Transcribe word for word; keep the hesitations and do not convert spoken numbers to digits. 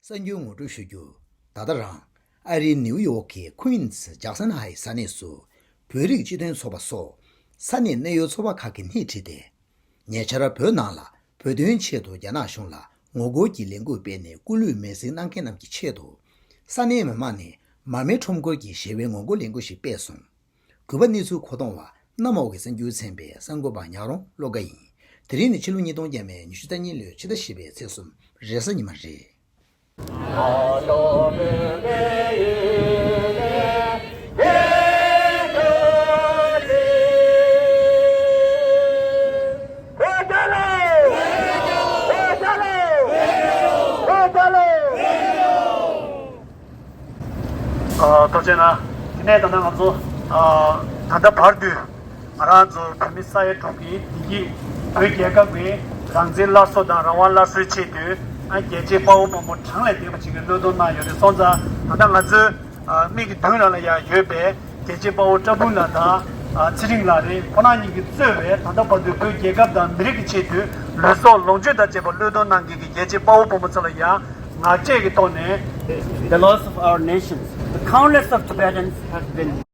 གསར་འགྱུར་ངོ་སྤྲོད་ཞུ་རྒྱུ། ད་ལྟ་རང་ཨ་རིའི་ནིའུ་ཡོག་གི་ཁུན་སི་ཇག་སན་ཧའི་ས་གནས་སུ་བོད་རིགས་སྤྱི་མཐུན་ཚོགས་པ་སོགས་ས་གནས་གནད་ཡོད་ཚོགས་པ་ཁག་གིས་སྣེ་ཁྲིད་དེ། ཉེ་ཆར་བོད་ནང་ལ་བོད་དོན་ཆེད་དུ་རྒྱ་ནག་གཞུང་ལ་ངོ་རྒོལ་གྱི་ལས་འགུལ་སྤེལ་ནས་སྐུ་ལུས་མེར་སྲེག་གནང་མཁན་རྣམས་ཀྱི་ཆེད་དུ། ས་གནས་མི་མང་ནས་མར་མེ་ཁྲོམ་སྐོར་གྱི་ཞི་བའི་ངོ་རྒོལ་ལས་འགུལ་ཞིག་སྤེལ་སོང་། གུས་པ་གནས་ཚུལ་མཁོ་གཏོང་བ་གནམ་འོག་གི་གསར་འགྱུར་ཚན་པའི་གསར་འགོད་པ་ཉག་རོང་བློ་དགའ་ཡིན། དེ་རིང་ནི་ཕྱི་ལོ་ཉིས་སྟོང་བརྒྱ་མེད་ཉི་ཤུ་རྩ་གཉིས་ལོའི་ཕྱི་ཟླ་བཞི་པའི་ཚེས་གསུམ་རེས་གཟའ་ཉི་མ་རེད། ཐུགས་རྗེ་གནང་། དེ་ནས་ད་ལྟ་ང་ཚོ་ད་ལྟ་བར་དུ་ང་རང་ཚོ་བོད་མི་ས་ཡ་དྲུག་གིས་དེ་གིས་བོད་རྒྱལ་ཁབ་ཀྱི་རང་བཙན་སླར་གསོ་དང་རང་དབང་སླར་གསོའི་ཆེད་དུ་རྒྱལ་གཅེས་དཔའ་བོ་དཔའ་མོ་གྲངས་ལས་འདས་པ་ཅིག་གིས་བློས་གཏོང་གནང་ཡོད་རེད། སོང་ཙང་ད་ལྟ་ང་ཚོའི་མིག་གི་མདུན་ལ་ཡང་ཡོད་པའི་རྒྱལ་གཅེས་དཔའ་བོ་བཀྲ་ཕུན་ལགས་དང་ཚེ་རིང་ལགས་རེད། ཁོང་རྣམ་གཉིས་ཀྱིས་གཙོས་པའི་ད་ལྟ་བར་དུ་བོད་རྒྱལ་ཁབ་དང་མི་རིགས་ཀྱི་ཆེད་དུ་ལུས་སྲོག་ལོངས་སྤྱོད་དང་བཅས་པ་བློས་གཏོང་གནང་མཁན་གྱི་རྒྱལ་གཅེས་དཔའ་བོ་དཔའ་མོ་ཚོ་ལ་ཡང་ངག་བཅད་ཀྱི་ཐོག་ནས། The loss of our nations. The countless of Tibetans have been